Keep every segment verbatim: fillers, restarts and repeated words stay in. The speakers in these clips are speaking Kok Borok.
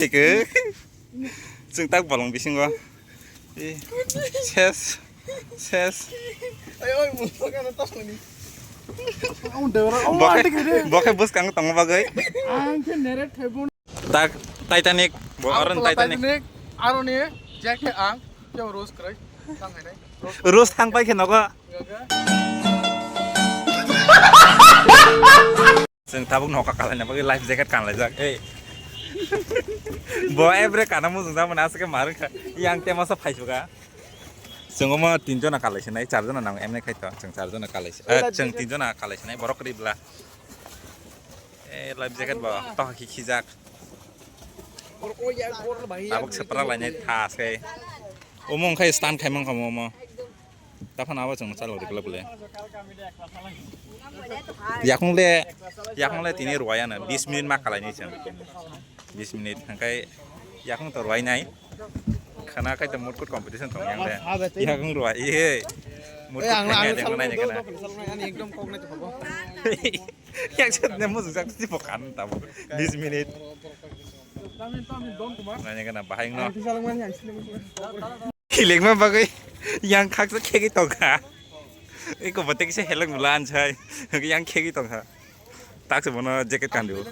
Tike. Chwng tak bolong bisingo. Eh, ses. Ses. Ai, oi, mungsa kana tokmani. Ang dewra, oh, Bo khe, ante kene. Bo khe bwskang tongma bagwi. Ang khe narrate khai bono. Tak, Titanic. Bo Ang aron pula Titanic. Titanic, aroni, Jack khe ang, khe Rose kwrwi. Tang hai nai. Rose thang pai khe nogo. Gaga. Chwng tabuk noka kalaina bagwi life jacket kanlaijak. Ei. Bo ebre kana mujung jamani aswk khe marwkha. Yang tema sa phaichuka. Chwng omo tinjona kalaisinai, charjona nango emne khaito. Chwng charjona kalaisi. Eh, chwng tinjona kalaisinai borok ribla. Eh, life jacket bo toha khi khijak. Tabuk sepra lainai tha aswk. Omo wngkha stand khaimang kha omo. Taphano abo chwng chalok rikla bole. Yakung le, yakung le tini rwaya na, bis minute ma kalai ni chwng. Bis minute, hangkai yakung to rwai nai. Khana kai to mut kut competition tong yang le. Yakung rwai, ye. Mut kut ang, khanya ang, jeng nai ang, kana. Ekdom kok nai to hobo. Yang set ne mujung jak si pokan tabo. Bis minute. Nai kana bahai no. Ang tu salang mani ang sini. Khilekma bagwi yang khaksa khegwi tongkha. Eko bote kisa heleng bwla ansai. Yang khegwi tongkha. Taksa bono jacket kandu.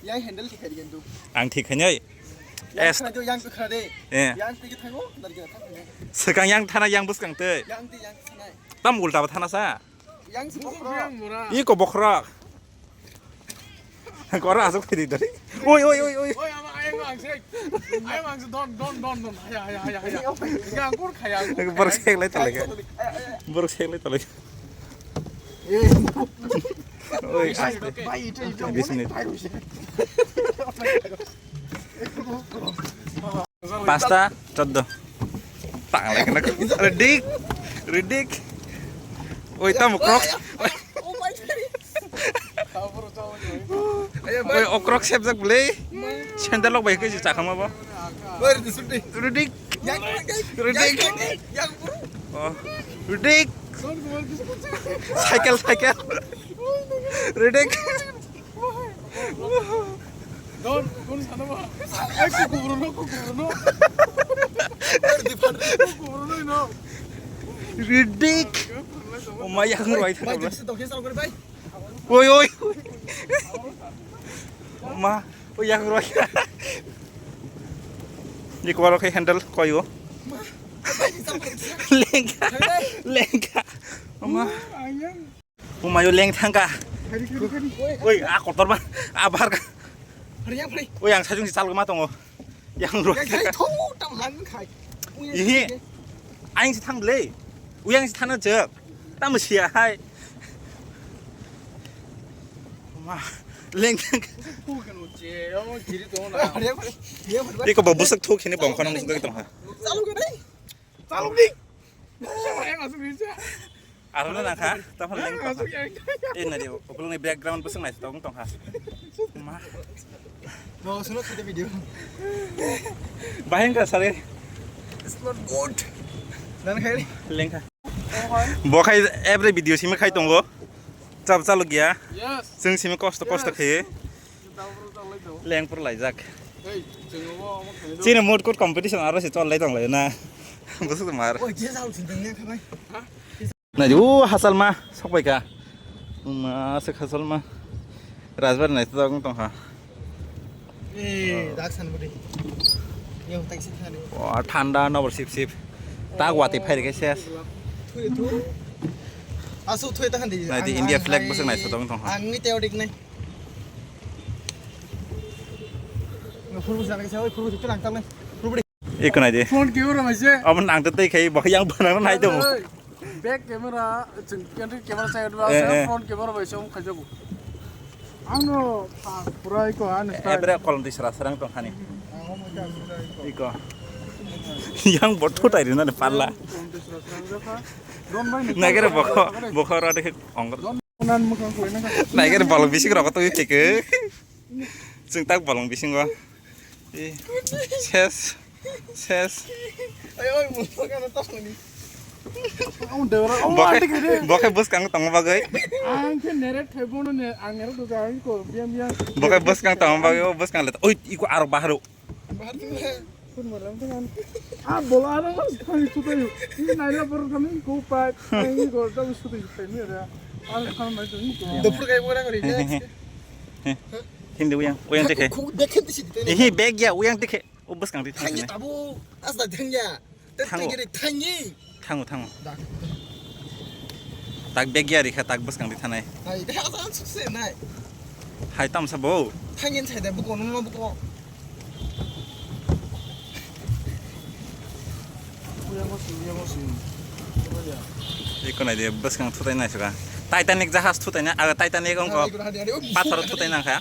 Yang handle thik khaidi kandu. Ang thik khainai. Yang Es. Khana do, yang khana de. Eh. Yang thik thango, dari kena thang. Swkang yang thana yang bwskang tei. Yang ti yang thana. Tam ulta ba thana sa. Yang si bokhorok. Iko bokhorok. Kora asuk phiri dori. Oi, oi, oi, oi. Oi, ama ayang ang sek. Ayang ang sek, don, don, don, don. Haya, haya, haya, haya. Yang kur khaya. Borok sek lai tole ke. Borok sek lai tole. Oi, aste. Bai, itu, itu. Bis minute. Pasta, choddo. Tang lagi nak. Redik, redik. Oi, tamo Crocs. Oi, o Crocs sepjak bwle. Sandal lok bai khe chakha ma bo. Redik. Redik. Oh. Redik. Cycle, cycle. Redik. Don, don sana ba. Ai, kuku bro no, kuku bro no. Kuku bro no, no. Redik. O ma, yang rwai thang. Oi, oi. O ma, o yang rwai. Ni kuaro khe handle koi o. Lengka. Lengka. O ma. Ayang. Bumayo leng thangka. Khari, khari, khari. Oi, a kotor ba, a bar ka. Khari, yang khari. Oi, ang sajung si chal ma tongo. Yang ro. Yang khari, thong, tam lang khai. Oi, yang Ihi. Khari. Aing si thang le. Oi, ang si thana jek. Tam sia hai. Ma, leng thangka. Thuk kan uche, yo, giri to na. Khari, khari. Yang khari. Iko ba busak thuk hini bong khonang musuk tong ha. Chalo ka nai? Chalo ni. Siapa yang masuk Indonesia? Aro na nangkha, tamo leng tongkha. Eh, nadi, ukulni background bwswk naisok tong tongkha. Ma. No, suno khade video. Bahai wngkha sare. It's not good. Dan khai. Lengkha. Bo khai every video simi khai tongo. Chap chalo gya. Yes. Chwng simi kosto kosto Yes. Khaye. Leng pur laijak. Hey, chwng omo, omo khainai do. Chini mut kut competition aro se chol lai tong lai na. Bwswk mar. Oi, je jao chwng tong ya khabai. Nai, o Hasalma, sok bai ka. Ma, se Hasalma. Rajbar nai tong tong ha. Eh, dak san budi. Yo, tak sit khani. Wah, thanda, nobor sip sip. Tak wati phai rikhe ses. Thui, thui. Asu thui ta khandi. Nai di Ang, India ang flag hai bwswk nai sotong tong ha. Ang ni teorik nai. Phuru jana kisa, oi, phuru jana kisa, phuru. Iko nai di. Phone khe oro maise. Abo nang te tei khai, bo yang bana nai dong. Oi, back camera, chwng country camera side ba, Eh, eh. Front camera bai se wng khaijago. Ang no, ah, pura iko, ano Eh, style. Ebre kolom di sra srang tong khani. Ang mo ta sra iko. Iko. Yang bo thu tai rina ne palla. Kolom di sra srang jakha. Don bai ni Nagere call bokho, bokho ra de ongor. Unan mwkhang koi na ka. Naiger bolong bising rok twi thike. Chwng tak bolong bisingo. Eh, ses. Ses. Ai, oi, mwkhang kana tong ni. Ang dewra, oh, Bo khe, ante kiri. Bo khe bwskang tongma bagwi. Ang khe narrate khai bono ne, ang narrate do ang ko, biang, biang. Bo khe bwskang tongma bagwi, o bwskang le. Oi, iko arok baharo. Ah, bola ano mas thani sutai. Ini naila borok thani ko pai. Ini gor da sutai sutai ni ra. Ano thani mai thani ko. Dopur kai bora kori. Hindi uyang, uyang tekhe. Ko dekhe tisi. Ihi bag ya, uyang tekhe. O bwskang di thangni. Thangni abo asda thangya. Thango. Thangi, thangi. Thango, thango. Dak. Tak bag ya rikha, tak bwskang di thanai. Hai, dah, asa sukse nai. Hai, tamsa bo. Thangi sai da buko, nungma buko. Uya mo si, uya mo si. Iko nai de, bwskang thutai nai suka. Titanic jahaj thutai na, aga Titanic ongko. Hai, hai, hai, hai. Pathor thutai nang kha.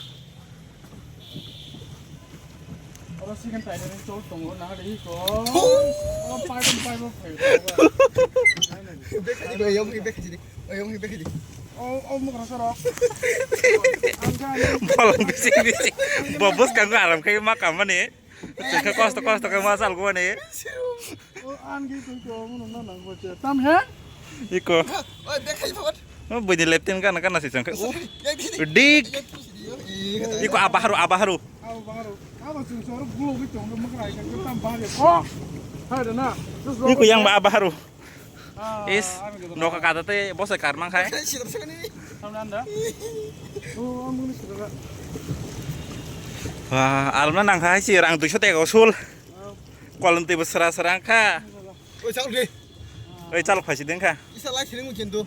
Oro second Titanic chol tongo, nahari ko. Thum. Oro part one, part one phaio. Bekhaji, oyong hi bekhaji di. Oyong hi bekhaji. O, o mukra soro. Bolong bising bising. Bo bwskango aram khai ma kamani. Chwngkhe kosto kosto khe ma salgo ani. O, an gi tong to, mo nang nang ko che. Tam he? Iko. Oi, bekhaji phabat. O, buini leptin kana kana se chwngkhe. O, dik. Iko abaharu, abaharu. Iko yang ba abaharu. Is, noka kada te bose kar mang khai. Wah, alna nang khai si rang duiso tega usul. Kolom tebo sera sera kha. Oi, chal de. Oi, chal phaisi deng kha. Isa lai siring uchin tu.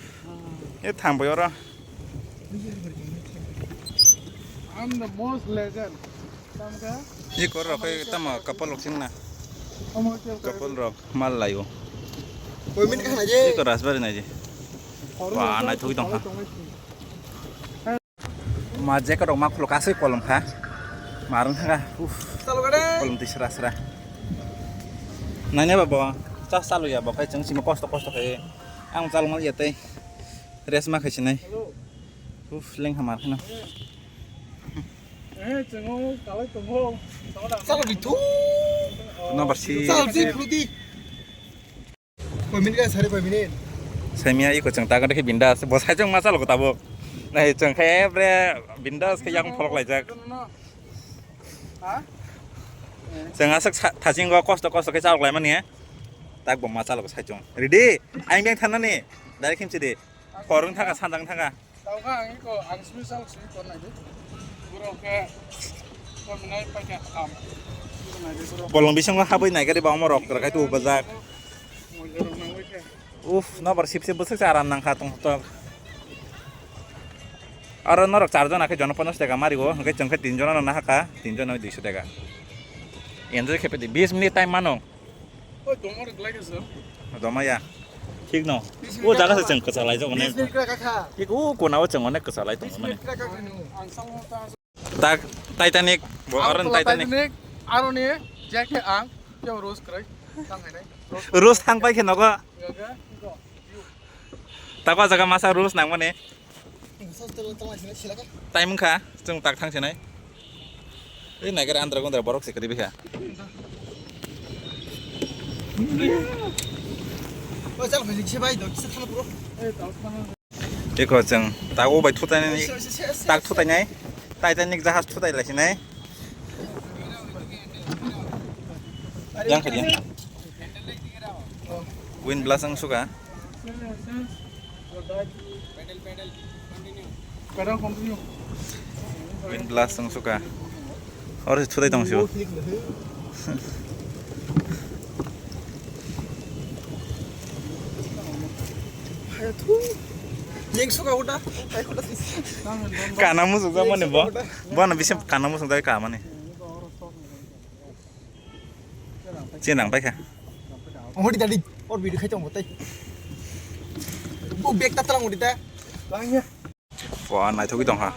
E thang boy oro. I'm the most legend. Tam kha? Ye kor rok kai tamo couple rok sing na. Couple rok mal layo. Koi min khana je. Ye kor rasbari na je. Wa nai thoi tong kha. Ma jacket rok ma khuluk aswk kolom kha. Marwng thangkha. Uff. Chalo gade. Kolom twi sra sra. Nanya ba bo. Chas chalo ya bo khai chwng simi kosto kosto khai. Ang chalo mal ya tei. Rest ma khai sinai. Uff, leng hamar kheno. Eh, chwngo kalai tongo. Chalo bithu. Number si. Chalo si fruity. Koi minute ka sari koi minute? Saimia iko chwng ta gade khe bindas. Bo sai chwng ma chalo tabuk. Nai chwng khe bre bindas khe yang pholok laijak. Ha? Chwng aswk sa-, thasingo kosto kosto khe chalok laimani. Tak bo ma chalo sai chwng. Ready? Aing beng thanani. Direct himsi di. Khorwng thangkha, sandang thangkha. Tamo kha ang iko, ang special swi ton nai di. Borok khe, ton nai paikha kam. Ton nai di borok. Bolong bisingo habwi naikha di ba omo rok rwkhai tu bajak. Mojo rok nangwi khe. Uff, nobar sip sip bwswk se aram nangkha tong tok. Aro norok char jona khe jono ponchash taka mario, hwnkhe chwng khe tin jona no nahakha, tin jona duiso taka. Enjoy khe pedi, bis minute time mano. Oi, doma rwgwlai khe se. Doma ya. Thik no. O jaga se chwng kwchalai jago ne. Bis minute kra kakha. Thik o kona o chwng onek kwchalai tongo mane. Bis minute kra kakha no. Ang salmo ta. Tak Titanic, bo aro aron Titanic. Titanic, aroni jake ang, kyo Rose krai. Tang hai nai. Rose thang pai khe nogo. Gaga, go. Tako jaga masa Rose nang mane. Time wngkha, chwng tak thang sinai. Ei naikhe andra gundra borok se kwrwi bikha. Eko chwng tago bai thutai nani, tak thutai nai, Titanic jahaj thutai lai sinai. Yang khe yang. Wind blast ang suka. Wind blast ang suka. Or se thudai tong sio. Yang suka udah. Kana musuk jak mani bo. Bo na bisi kana musuk jak ka mani. Chinang paikha. Hori tadi, or bidi khai tongo tai. Bo bag ta talang hori ta. Wah, naithogwi tongkha.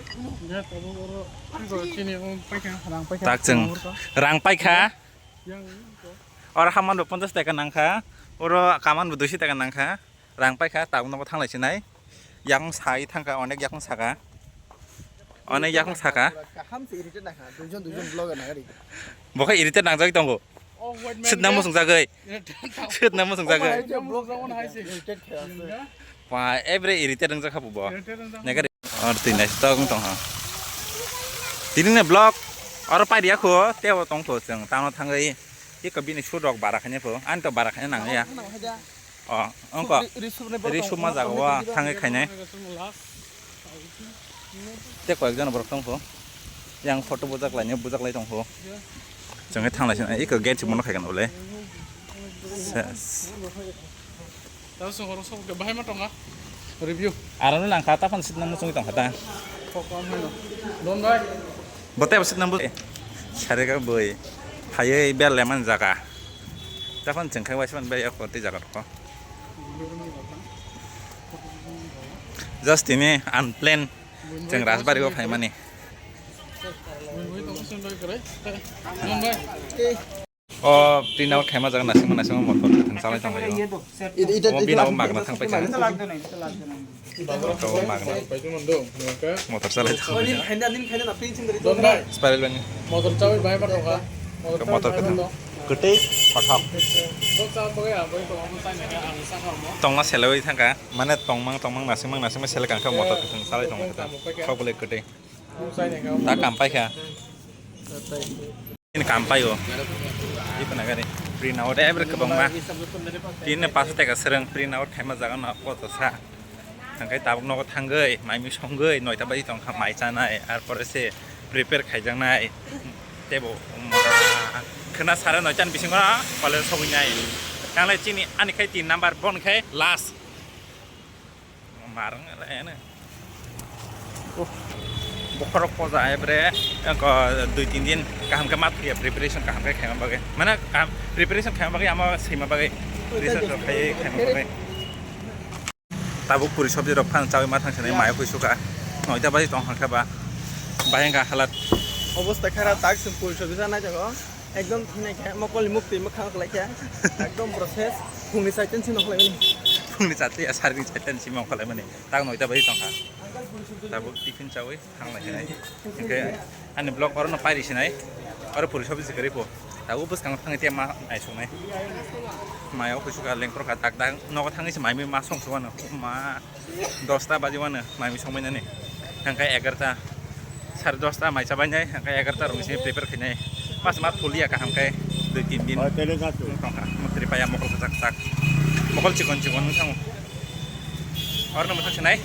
Tak chwng rang paikha. Oro haman bo ponchash taka nangkha. Oro kaman bo duiso taka nangkha. Rang paikha, tabuk nogo thanglai sinai. Yakung sai thangkha, onek yakung saka. Onek yakung saka. Kaham se irritate nangkha. Duijon, duijon vlogger nangari. Bo khe irritate nangjagwi tongo. Sitna musung jagwi. Sitna musung jagwi. Irritate khe ase. Ba, every irritate wngjak kha bo. Nega de. Or twi nai tok wng tong ha. Tini ne vlog. Oro pairiya kho, tebo tong kho chwng tamo thangwi. Iko bini shoot rok bara khainai kho. Ani to bara khaina nang ya. O, ongko. Ri-, ri subnai borok ri tong subma kho, jaga o thangwi khainai. Tei koyek jon borok tong kho. Yang photo bujak lainai, bujak lai tong kho. Chwng khe thang lai sina, iko gate se bono khai kha na bole. Ses. Tamo song horong song ke bahai ma tonga. Review. Arano nang kha, tapan sit nang muchungwi tong kha ta. Kok kam hai no. Don bai. Bote sit nang bu. Sare ka boi. Phaiwi bel leman jaga. Tapan chwng khai waisa man bai ako tei jaga rok. Just tini unplanned chwng Rajbari o phaimani. Don bai. O print out khaima jaga naisingma naisingma motor kwthwng chalai tong laio. Ita, ita, o ita bini abo last, magna ita thang paikha. Ita last, ita last. Ito magna. Motor chalai tong laio. Spiral bani. Motor chawi bai ma tongkha. Motor kwthwng. Kwtwi kothok. Tongna selaiwi thangkha. Mane tongmang tongmang naisingmang naisingma selai kangkha motor kwthwng chalai tong laio. Sok bwlai kwtwi. Ta kam paikha. Ini kam paio. Iko nagari. Print out every kwbangma. Tini paso teka srwng print out khaima jaga no koto sa. Hangkai tabuk nogo thangwi, mai mi songwi, noita baji tongkha mai chanai, ar pore se prepare khaijaknai. Tebo, um, khwna sare noita ni bisingo college sogwi nai. Tanglai chini ani khai tin number bon khai last. Marang ene. Bokhorok poja ebre ko dui tin din kaham khe mat ya preparation kaham khe khaima bagwi. Mana kaham preparation khaima bagwi ama sima bagwi. Research rok khai khaima bagwi. Tabuk puri sabji rok phan chawi ma thang sinai mai khui suka. Noita baji tong kha ba. Bahai ga halat. Obosta kharap tak sum puri sabji sa nai jago. Ekdom thinai khe mokol ni mukti mwkhang khlai khe. Ekdom process phungni saitan si nokhlai mani. Phungni saitan ya sarni saitan si nokhlai mani. Tak noita baji tong kha. Tabuk tiffin chawi thang lai sinai. Hingke ani vlog oro no pairi sinai. Oro puri sabji se kari po. Tabuk bwskang thang te ma ai sunai. Mai o kusuka lengkor kha tak tak nogo thangwi se mai ma song suano. Ma. Dosta baji wano mai mi songbai nani. Hangkai egarta, sare dosta mai chabai nai, hangkai egarta rung sini prepare khainai. Mas ma thulia kaham kai, dui tin din. Oh, tele satu. Tongkha, mutri paya mokol kachak chak. Mokol chikon chikon wng thango. Orno muthak sinai.